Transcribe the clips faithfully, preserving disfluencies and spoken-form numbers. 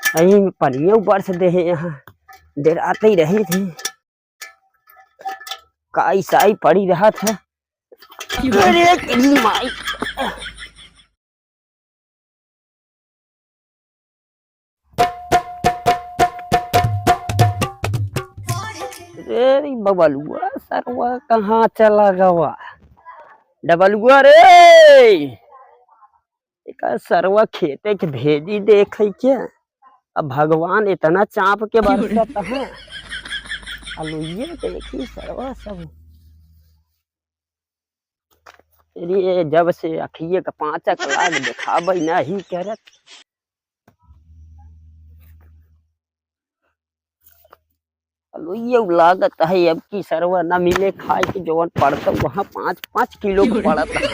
अई में पनिया ऊपर से देहे यहाँ, डेराते ही रही थी। काई साई पड़ी रहत है। अरे तेरी माई। अरे बबलुआ सरवा कहाँ चला गवा? डबलुआ रे, एका सरवा खेते के भेजी देखे के। अब भगवान इतना चाप के बरसत है। अलुइये देखी सरवा सब। अरे जब से अखिए का पाँचक लाग देखाबे नहीं करत। अलुइये लागत है अब की सरवा न मिले खाए के, जवन पड़त वहाँ पाँच पाँच किलो के पड़त है।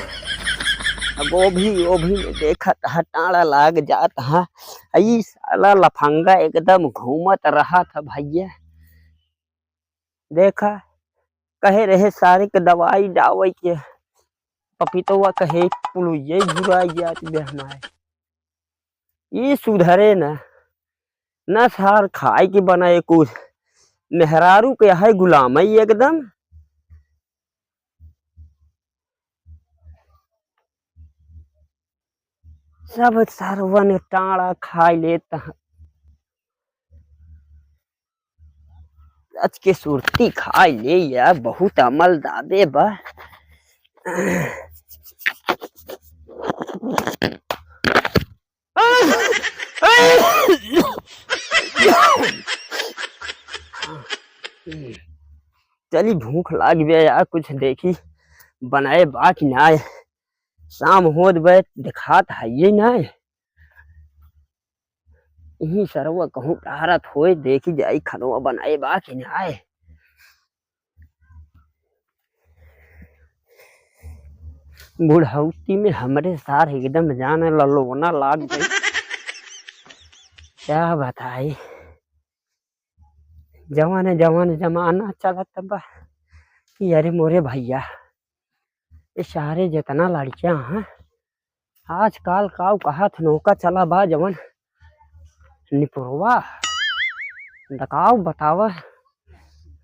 अब गोभी ओभी में देखत है टाड़ा लाग जात है। ई साला लफंगा एकदम घूमत रहत है भैया। देखा, कहे रहे सारे के दवाई डावे के, पपीतवा कहे पुलुइये झुराई जात बे हमारे। ई सुधरे न, न सार खाए के बनाए कुछ, मेहरारू के है गुलाम है एकदम। सब सरवन टाड़ा खाए लेत हैं। आज के सुरती खाए ले यार, बहुत अमल दाबे बा। चली भूख लाग बे यार, कुछ देखी बनाए बा कि ना। शाम होत बे देखात है ये ना। इही सरवा कहूँ टहरत होए, देखी जाई खनवा बनाए बा कि नाय। बुढ़ौती में हमरे सार एकदम जान ललोना लाग गई। क्या बताई, जवन जवन जमाना चलत बा कि अरे मोरे भैया, ये सारे जितना लड़कियां हैं आजकल, काऊ कहत नौका चला बा जवन निपुरवा दकाव बतावा,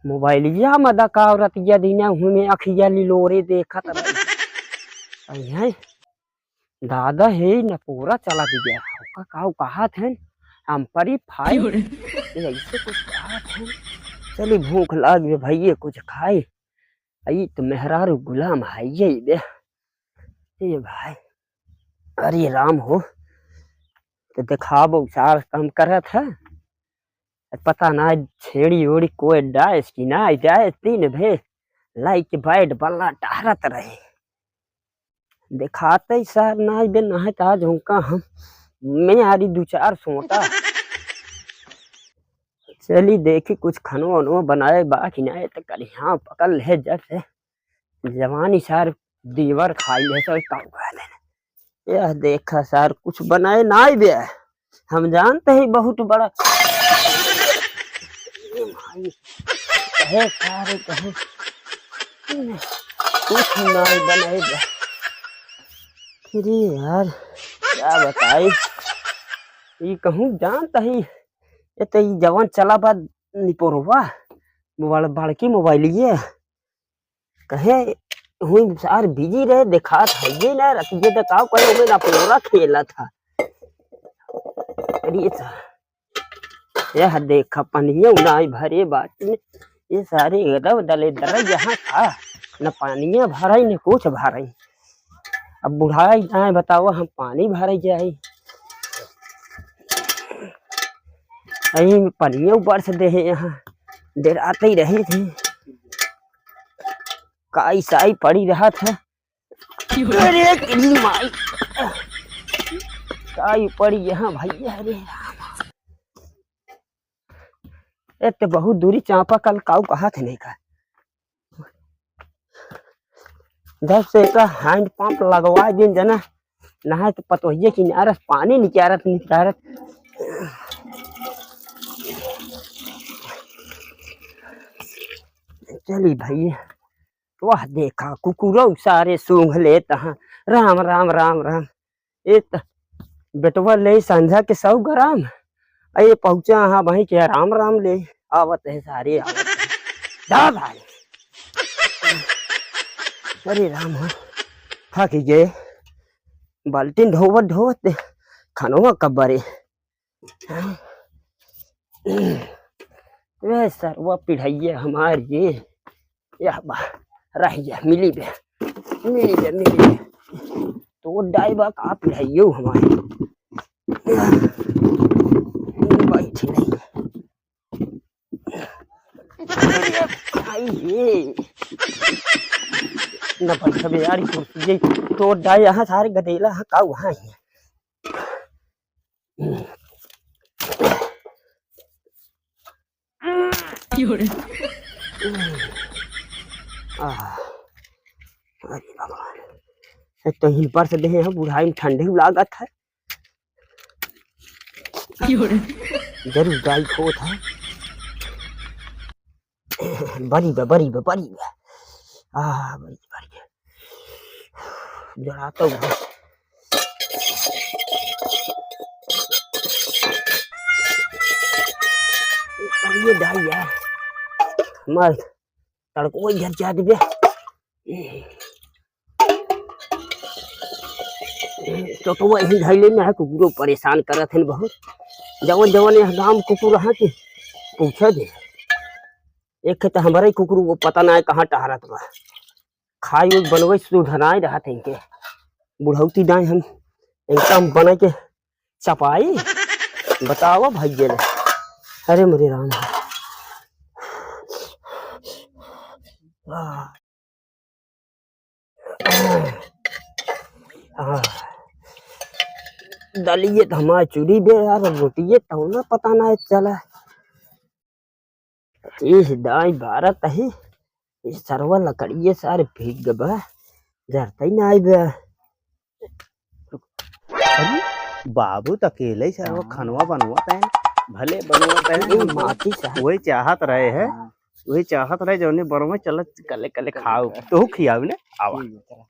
मोबाइलिया में दकाव रतिया दिना हुमे अखिया लिलोरे देखत रही। अइहें, दादा हे नपोरा चला दिया, ओका काऊ कहत हैं हम परी फाई। क्यों रे? ये ऐसे कुछ कहत हैं। चली भूख लाग गई भैया, कुछ खाई। ई तो मेहरारू गुलाम है ये बे। ए भाई, अरे राम हो, तो देखाबो सार काम करत है। पता ना छेड़ी ओड़ी कोई डायस की ना डायस, तीन भे लाई के बैठ बल्ला टहरत रहे। देखाते ही सार ना बे, ना है तो आज उनका हम मैं आरी दो चार सोटा। चली देखी कुछ खनवा वनवा बनाए बा कि ना, तो कल यहाँ पकड़ ले जब से जवानी सार दीवर खाई ले सब काऊ खा लेने। यह देखा सार कुछ बनाए ना बे, हम जानते हैं बहुत बड़ा। ए माई, कहे सारे कहे कुछ ना बनाए बे। अरे यार, क्या बताई, ई कहूँ जानता ही, ये तो ई जवान चला बा निपोरवा, मोबाइल, बड़की मोबाइल ये कहे हुई सार बिजी रहे, देखात है ये ना, रतिये तक आओ कहे, ओमे ना पूरा खेला था। अरे सा, यह देखा पनिया उनाई भरे बाटी, ये सारे एकदम दले दले यहाँ था, न पानिया भराई न कुछ भराई। अब बुढ़ाई जाए बताओ, हम पानी भरे जाए, यही में पनिया ऊपर से देहे यहाँ, डेराते ही रही थी। काई साई पड़ी रहत है। अरे तेरी माई, काई पड़ी यहाँ भैया, अरे राम। ए ते बहुत दूरी चापा कल काऊ कहत है नहीं का। जब से एका हैंड पंप लगवा दिन जना, नहाए तो पतोहिए किनारत पानी निकारत निकारत। चली भैया, वाह देखा कुकुरौ सारे सूंघ लेत हैं। राम राम राम राम। ए त बेटवा ले संझा के सौ ग्राम, अरे पहुँचा हाँ भाई, क्या राम राम ले आवत है सारे, आवत है। जा भाई। अरे राम हो, थक गए। बाल्टीन ढोवत ढोवत खनवा कब बरे। वे सरवा पिढ़ैया हमार ये, यह बा, रह गया, मिली बे, मिली बे, मिली बे। तो डाई बा का पिढ़ैयो हमार। बैठ नहीं। अरे भाई ये। न बैठबे यार, कुर्सी ये तो डाई यहाँ सारे गदेला है, का वहाँ है। आह, अरे भगवान, एक तो हिन पर से देहे हैं, बुढ़ाई में ठंडी लागत है। जरूर डाई खोत है। बड़ी बा, बड़ी बा, बड़ी बा। आह, बड़ी, बड़ी। जरा तो ये डाई यार, मार तड़को वही घर जा दिबे। तो, तो वही धैले में है, कुकुरो परेशान करत हन बहुत। जवन, जवन यह गाँव कुकुर है कि पूछे दे। एक तो हमारे कुकुर वो पता ना है कहाँ टहरत बा। खाई ओई बनवै सुधनाई रहत है इनके। बुढ़ौती दाई हम इनका हम बना के चपाई। बताओ भैया ने। अरे मोरे राम। आह। आह। दलिये तो हमार चूरी बे यार, अब रोटिये तो ना पता ना चला। इस दाई बारत ही, इस सरवा लकड़िये सारे भीग गबा, जरतई ना आई बे। अरे, बाबू त अकेले ही सरवा हाँ। खनवा बनवत है, भले बनवत है, ई माटी सा। वही चाहत रहे है, हाँ। वही चाहत रहे जौने बनवे चलत कले कले खाओ, तोहू खियाओ ने, आवा। ठीक है, चला।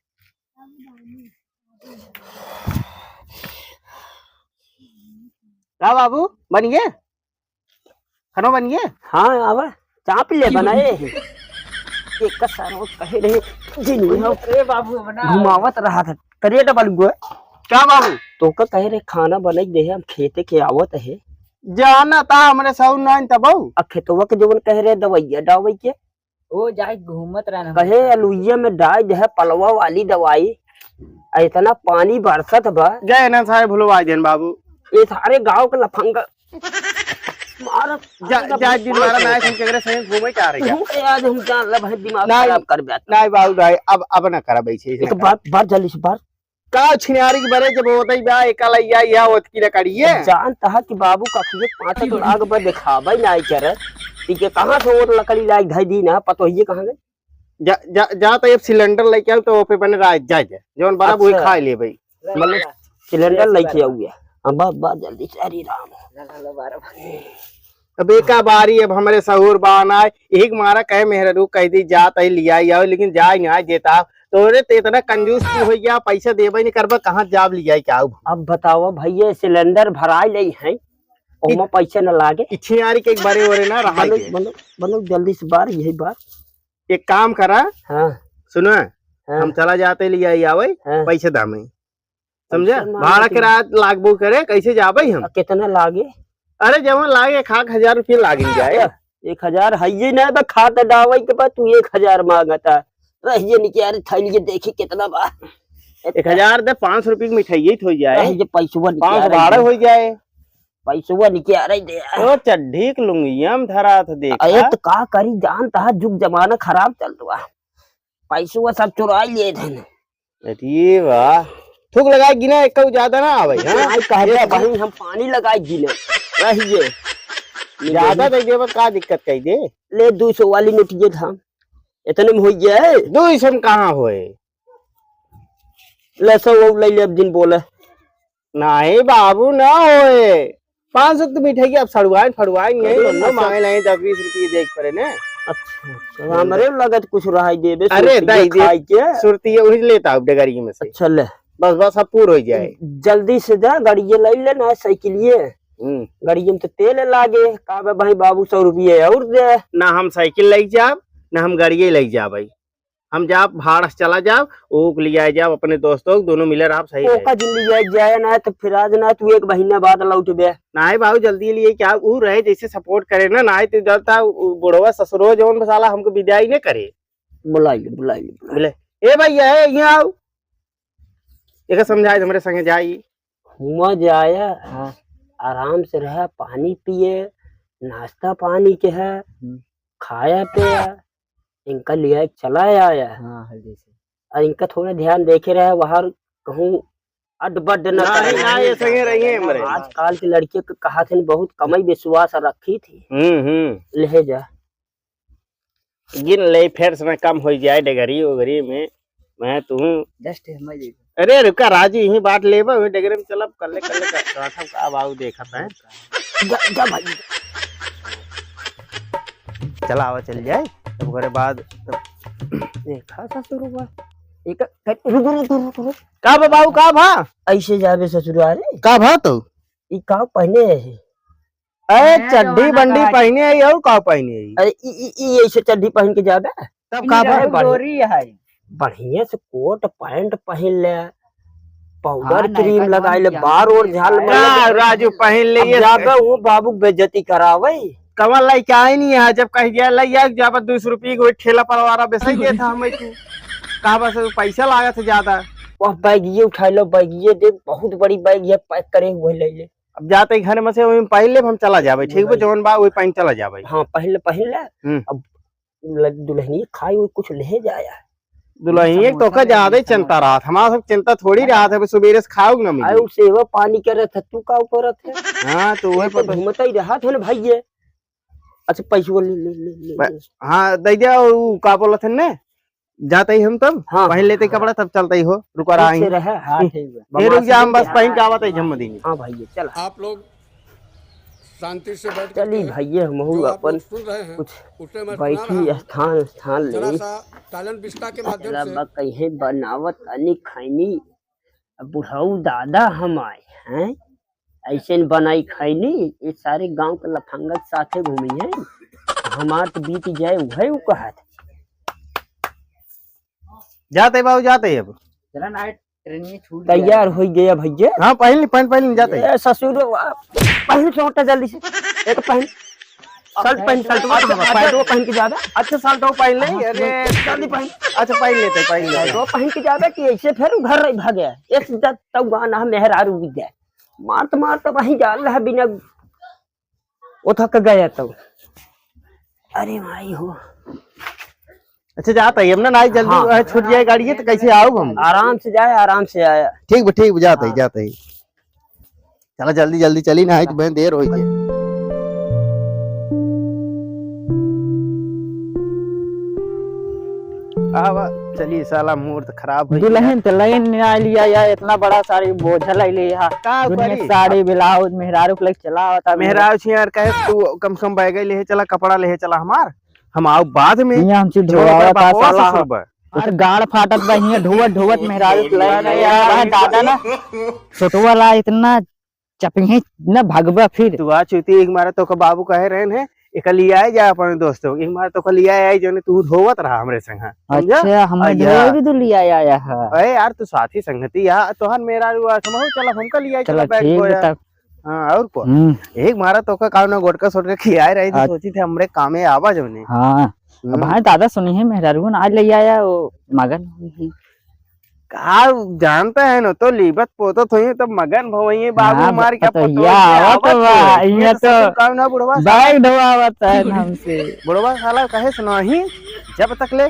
का बाबू, बन गए? खानो बन गए? हाँ, आवा, चाप ले बनाए। एक का सारो कहे रहे, जिन हो। अरे बाबू, बना। घुमावत रहा था, करिए डबल गो। का बाबू? तो का कहे रहे, खाना बनाई दे, हम खेते के आवत है। जाना था हमरे साउन नाइन तबऊ। अब खेतवा के जवन कहे रहे, दवाइया डावई के। ओ, जाए घूमत रहन हम। कहे अलुइया में डाल दे है पलवा वाली दवाई, आ इतना पानी बरसत बा। गए ना सारे भुलवा देन बाबू। ये सारे गांव के लफंगा मारत जा, आएगा जा, बहुत दिन मारा पानी ना है, पड़ता। तुम केकरे संगे घूमे चाह रहे हैं? घूमे आज हम जान ला भाई दिमाग नाई, खराब कर बैठा। नाई बाबू, नाई, अब, अब ना करब ऐसे, ऐसे एक ना बार, करब। बार जल्दी से बार। का छिनारी के बरे जब होतई बा, एका लइया, यह ओतकी लकड़िए। जानत हा कि बाबू कखिए पाँच तो लाख बा देखाबे नाई करत। ई के कहाँ से ओत लकड़ी लाइक धई दी ना, पतोहिए कहाँ गई? जा, जा, जा तो अब सिलेंडर लेके आओ तो ओपे बने राज जा, जा। जौन बड़ा बुई अच्छा। खा लेबे। मतलब सिलेंडर लेके आउए। हाँ, बा, बा, जल्दी से, हरी राम। अब एका बारी अब हमरे सहूर बा ना, एक मारा कहे मेहरारू कह दी, "जा तई लिया आओ," लेकिन जाए ना देता। तोरे ते इतना कंजूस तू हो गया, पैसा देबे नहीं करबा, कहाँ जाब लिया क्या? अब बताओ भैया, सिलेंडर भराई ले हैं, ओमा पैसा न लागे। इच्छियारी के एक बारे ओरे ना रहा बनो, के। बनो, बनो, जल्दी से बार, यही बार। एक काम करा, हाँ। सुनो, हाँ। हम चला जाते लिया ही आवे, हाँ। पैसे दामे। समझा? पैसे मांगे भाड़ा तो किराया लागबो करे, कैसे जाबे हम? आ, कितना लागे? अरे, जवन लागे, एक आध हजार रुपये लागिन जाए। अच्छा, एक हजार है ये ना, बा खात डावई के बाद तू एक हजार मांगता। रहिए निके, अरे, थैलिए देखी कितना बा। एक हजार दे, पाँच सौ रुपये की मिठाई ही तो हो जाए। रहिए, पैसवा निके, पाँच सौ अरे, भाड़ा हो जाए। पैसवा निके, अरे, दे। ओ, चड्ढी के लुंगिया में धरा था, देखा। अरे, तो का करी, जानता है, जुग जमाना खराब चल रहा। पैसवा सब चुराई लिए थे। अरे वाह, थूक लगाए गिना, एक ज्यादा ना आवे, हाँ? आई कहते ये भाई, हम पानी लगाए गिने। रहिए। ज्यादा दे देबा, का दिक्कत कही दे? ले, दो सौ वाली नोट ये था, इतने में हो गया है। दो सौ में कहाँ होए? ले, सौ वो ले ले, अब दिन बोले। नहीं बाबू, ना होए। पाँच सौ तो मिठाई अब सड़ुआइन फड़ुआइन नहीं, अरे, लोग अच्छा। मांगे नहीं, दस बीस रुपये देख पड़े ने। अच्छा, अच्छा, हमरे लगत कुछ रहाई देबे, अरे, सुरतिये दई दे, खाई के। सुरतिये वही लेता हूँ डगरिये में से। अच्छा, ले। बस, बस, अब पूर हो जाए। जल्दी से जा, गाड़िये ले ले ना, साइकिलिये। हम्म। गड़िया में तो तेल लागे, का बे भाई बाबू, सौ रुपये और दे। ना हम साइकिल लइ जाब, ना हम गड़िये लइ जाब भाई। हम जाब, भाड़ा से चला जाब, ओक लियाए जाब, अपने दोस्तों दोनों मिले रहब, सही रहे। ओका जिन लियाए जाए ना, तो फिर आज ना तू एक महीना बाद लौटबे। नाहीं बाबू, जल्दी लिए क्या, ऊ रहे जैसे support करे ना, नाहीं तो डरता ऊ बुढ़वा ससुरो जौन साला हमको विदाई न करे। बुलाई ले, बुलाई ले, बुलाई ले। बोले, "ए भैया, ए, यहाँ आओ।" एका समझाए, हमरे संगे जाई। हुआं जाया, हाँ। आराम से रहा, पानी पिए, नाश्ता पानी के है, हम्म। खाया पिया, इनका लिया चला आया। हाँ, हल्दी से। और इनका थोड़ा ध्यान देखे रहे, बाहर कहूँ अड्ड बड्ड न ना, करे। ना, ये संगे रही है हमरे। आजकल के लड़के के कहा थे, बहुत कम ही विश्वास रखी थी। हम्म, हम्म। ले जा। गिन ले, फेर से ना कम होइ जाए डेगरी ओगरी में, मैं तू। Just है, मैं देखो। अरे रुका राजू, यहीं बाट लेबा, वही डेगरी में चलब, कर ले, कर ले, कर, कर, का बाबू देखत है। जा, जा भाई। चला आवा, चल जाए, तब ओकरे बाद तब देखा ससुरवा। एक, रुक, रुक, रुक, रुक, रुक। का बा बाबू, का भा? ऐसे जाबे ससुरवा रे। का भा तो? ई का पहने है? अरे, हाँ, चड्ढी जमाना बंडी का है। पहिने आई और का पहिने आई? अरे, ई, ई, ई ऐसे चड्ढी पहिन के जाबे? तब ई का रहे बा? बढ़ि-, गोरी है। बढ़िया से कोट पैंट पहिन ले, पाउडर हाँ, क्रीम नयका लगाई ले, जमाना बार और के झाल है। मार ले। का राजू पहिन ले अब ये? जाबे वो बाबू के बेइज्जती करावे। कमल लाई के आई नहीं है, जब कह दिया लाई आ, जाबे दो सौ रुपये को ठेला पर वाला बेसाई देता हमें तू। का बस पैसा लागत है ज्यादा। वह बैगिये उठा लो, बैगिये देख, बहुत बड़ी बैग है, पैक करे हुए ले ले। अब जाते ही घर में से वही पहन लेब, हम चला जाबे, ठीक बा? भाई। जौन बा वही पहन चला जाबे। हाँ, पहन ले, पहन ले। हम्म। अब ल-, दुल्हनिया खाई हुई कुछ ले जाया। दुल्हनिया समोसा तोका ले ज्यादा ही जाया, चिंता समोसा। रहत, हमारा सब चिंता थोड़ी रहत है, अभी सुबेरे से खाओ ना मिली। अरे, उ सेवा पानी करत है, तू का ऊपर रहत है? हाँ, तो वही ये तो पता। घूमता ही रहत है ना भाई ये। अच्छा, पैसवा ले, ले, ले, ले, ब-, ले। हाँ, दे दिया, उ का बोलत है ने? जाते ही हम तब हाँ, पहन लेते हाँ, कपड़ा, हाँ। तब चलते ही हो, रुका रहा ठीक से ही। रहे, हाँ, ठीक बा। ए, रुक जा, हम बस पहन के आवत है, जम्मा देंगे। हाँ भैया, चल। आप लोग शांति से बैठ के चली भैया, हम जो आप लोग अपन सुन रहे हैं, कुछ उसे मैं सुना बैठी रहा हूँ। स्थान, स्थान ले। जरा सा talent विस्ता के माध्यम से। कहीं बनावत तनी खैनी, अब बुढ़ऊ दादा हम आए हैं, ऐसे न बनाई खैनी, ये सारे गांव के लफंगा के साथे घूमी है। हमार तो बीत जाए, उहे उ कहत। जाते बाबू, जाते अब। चला ना, ट्रेन में छूट गया। तैयार हो गया भैया। हाँ, पहन ली, पहन, पहन ली, जाते। ए, ससुर, वाह, पहन छोटा जल्दी से। एक पहन। शर्ट पहन, शर्ट पहन, अच्छा, पैंटवा पहन के जाबे। अच्छा, शर्ट वो पहन ले। हाँ, अरे, जल्दी पहन। अच्छा, पहन लेते, पहन लेते। शर्ट वो पहन के जाबे कि ऐसे फिर घर रही भागे। एक सीधा तौआ ना मेहरारू भी दे। मारत, मारत वहीं जा रहा बिना वो थक गया तो। अरे माई हो। अच्छा, जाता ही हम ना, ना जल्दी हाँ। वह छूट जाए गाड़ी, तो कैसे आऊ हम? आराम से जाए, आराम से आया। ठीक बा, ठीक बा, जाता ही, हाँ। जाता ही। चला जल्दी, जल्दी चली ना, है तो बहन देर हो जाए। आवा, चली साला, मूड तो खराब हो गया। दुल्हन तो लाइन में आ लिया यार, इतना बड़ा सारी बोझा ले लिया। का दुनिया करी? साड़ी, ब्लाउज, मेहरारू के लगे चला आवता। मेहरारू छियार कहे, "तू कम से कम बैग ले चला, कपड़ा ले चला हमार, हम आओ बाद में।" हियाँ हमसे जौन ढोआवत बा, आ बाप साला। ससुर बा। और गाड़ फाटत बा, हियाँ ढोवत, ढोवत मेहरारू के लगे अरे यार, यार, दादा ना, छोटवा ला इतना चपिहे न भगबा फिर। तू आ चुती, एक मारे तोका बाबू कहे रहन है, एका लियाए जा अपने दोस्तों, एक मारे तोका लियाए आई, जौने तू ढोवत रहा हमरे संग, हाँ, समझा? अच्छा, हमें आ, या। ढोवे भी तू लियाए आया है। अरे यार, तू साथी संगति या, तोहर मेहरारू समझो, चला हमका लियाए, चला, चला बैग ठीक को बा यार। तब। हाँ, और को? हम्म। एक मारा तोका काऊ ना गोटका सोटका खियाए रही, तो अच्छा। सोची थे हमरे कामे आवा जौने। हाँ। अब हम्म। हाँ, दादा सुनी है, मेहरारू ना आज ले आया, वो मगन हुई है। का जानते हैं न, तो लीबत पोतत होइए, तब मगन भवइए, बाबू हाँ, मार के पतोहिया पतोहिया आवत आवत बा, है। इहाँ ये तो तो सब काम ना बुढ़वा साला। बैग ढोआवत है हमसे। बुढ़वा साला कहे सुनाही, जब तक ले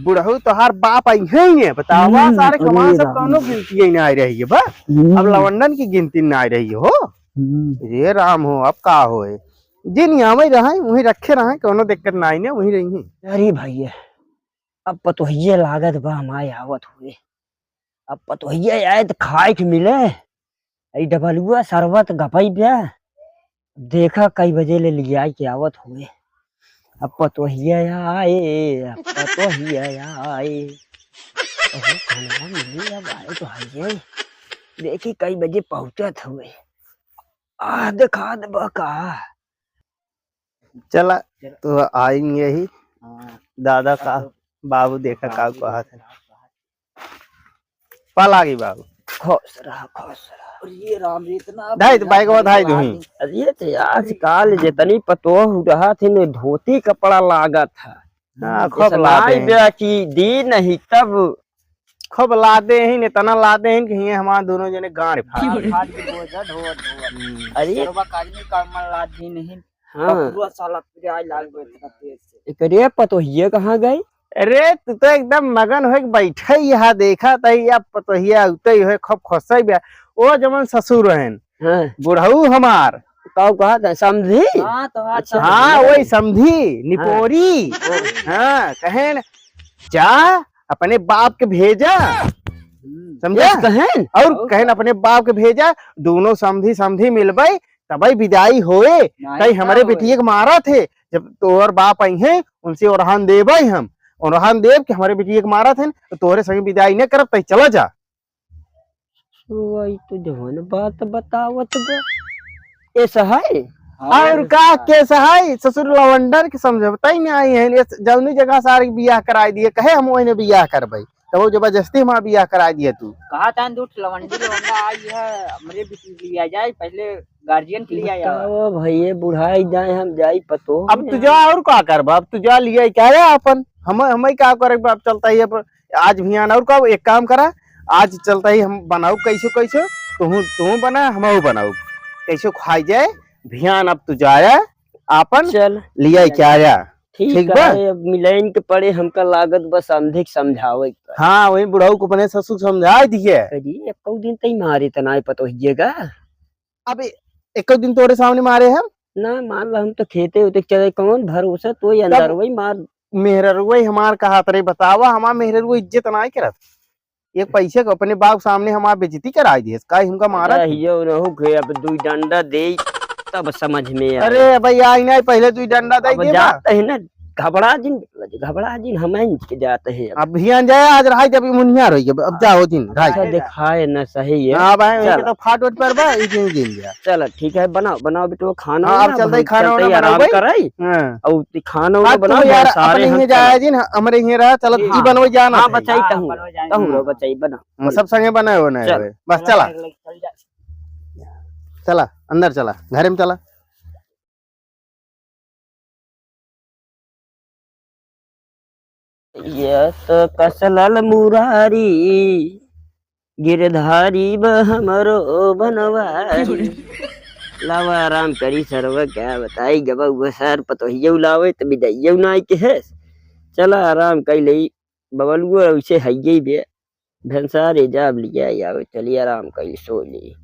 बुढ़ऊ तोहार बाप आई है, ये बतावा हम्म, सारे कमाल अरे सब राम। कौनो गिनती ही ना आई रही है बा। हम्म। अब लवंडन की गिनती ना आई रही हो। हम्म। ये राम हो, अब का होए? जिन यहाँ रहे, वहीं रखे रहे, कौनो दिक्कत ना आई ने, वहीं रही हैं। अरे भैया, अब पतोहिया लागत बा हमारे आवत हुए। अब पतोहिया आए त खाए के मिले। ई डबलुआ सरबत गपई बे। देखा कई बजे ले लियाई के आवत हुए। अब पतोहिया आए, अब पतोहिया आए। अहो, खाना मिली अब आए तो हइये। देखी कई बजे पहुँचत हुए। आह, देखा देबा का? चला, चला। तो आएंगे ही। हाँ। दादा का, अब तो बाबू देखा का बाबू कहत है। पा लागी बाबू। खुश रहा, खुश रहा। अरे राम रे, इतना धाई तो बढ़िया बाइक वो धाई धाई दुही। अरे तो आजकल जितनी पतोह रहत है, धोती कपड़ा लागत है। हाँ, हम्म, खूब जैसे लादे नाई हैं। ब्या की दी नहीं तब। खूब लादे हैं, इतना लादे हैं कि हियाँ हमार दोनों जने गांड फाड़। गांड फाड़ के बोझा ढोअत ढोअत। हम्म। अरे। सरवा काजनी का मन लाद भी नहीं। हाँ। कपड़ुआ साला पिराए लाग गए इतना तेज से। एकरे पतोहिए कहाँ गई? अरे, तू तो एकदम मगन होके बैठे ही यहाँ देखा, तई अब पतोहिया उतई होए, खूब खुसई ब्या। ओ जमन ससुर रहन, हाँ। बुढ़ऊ हमार। का कहत है, समधी? हाँ, तो हाँ, अच्छा। हाँ, समधी। वही समधी, हाँ। निपोरी। हाँ। हाँ, कहेन, "जा, अपने बाप के भेजा।" हम्म। समझा? यस, कहेन। और और कहेन, का? "अपने बाप के भेजा, दोनों समधी, समधी मिलबे, तबे विदाई होए।" नहीं, तई का हमरे होए? बिटिया के मारत है, जब तोहर बाप आई हैं, उनसे ओरहान देबे हम। ओरहान देब कि हमरे बिटिया के मारत हैं, तो तोहरे संगे विदाई न करब, तई चला जा। सुई तो जवन बात बतावत बा। ऐसा है? हाँ, और ऐसा का है। कैसा है? ससुर लवंडर के समझौता ही नहीं आई है। ये जौनी जगह सारे बियाह कराई दिए, कहे हम वही ने बियाह करबे, तो वो जबरदस्ती हमारा बियाह कराई दिए तू। कहा था दूठ लवंडी लवंडा आई है, हमरे बिटिया लिया जाए, पहले गार्जियन के लिया जाए। बताओ भैया, बुढ़ाई जाए हम जाई पतो अब नहीं। तू जा और का करबा, अब तू जा लिया क्या है अपन, हम, हम ही का करबा, अब चलता ही अब आज भियान और का, एक काम करा, आज चलता ही हम बनाऊ कैसे कैसे, तू, तू बना, हम बनाऊ कैसे खाई जाए। भियान अब तू जाया, आपन चल। लिया क्या आया। ठीक ठीक बा? है, अब मिलाइन के पड़े हमका लागत बस समझे के समझावे के पड़े। हाँ, वही बुढ़ऊ को अपने ससुर समझाए दिए। अरे, एको दिन तई मारे त नाय पतो हिएगा। अब एको दिन तोरे सामने मारे हम? ना, मान ला हम तो खेते होते चले, कौन भरोसा तो ये अंदर तब वही मार। मेहररुआ हमार कहा तरे बतावा, हमार मेहररुआ इज्जत नाय करत। एक पैसे को अपने बाप सामने हमार बेइज्जती कराई दिए, काहे हमका मारत? अरे, यो रहू के अब दुई डंडा दे, तब समझ में आए। अरे भाई, आई नहीं, पहले दुई डंडा दे अब दे बा। जात है ना, घबरा जिन, घबरा जिन, हम इनके जाते हैं अब। अब भियान जाए, आज रहाई जब मुनिया रही, अब, अब जाओ दिन, रहाई। अच्छा, दिखाए ना सही है। हाँ भाई, चल। इनके तो फाट उट पर बा, ई दिन, दिन जा। चल, ठीक है, बनाओ, बनाओ बेटो, खाना हाँ, अब बनाओ, चलते ही हम खाना चलते वाना ही आराम बनाओ भाई। कराई। हाँ। और ती खाना वाना अब तू बनाओ, यार, बहुत सारे अपने हम ही जाए चलते। दिन, हमरे ही रहा, चलत हाँ, ई बनवे जाना भाई, है। बचाई हाँ, तहूँ, बनवे जाना। तहूँ हाँ। रहो, बचाई, बनाओ। हाँ, सब संगे बनाए हो, बनाए चल। हो। बस चला। चला, चल जा। चला, अंदर चला, घरे में चला। ये तो कसल मुरारी, गिरधारी बा हमरो बनवारी। लावा आराम करी सरवा, क्या बताई, जब वो सर पतोहियो लावे, त बिदाइयो ना आइके है। चला आराम कई लई, बबलुओ उसे हइये बे। भेंसारे जाब लिया आवे, चली आराम करी, सो ली।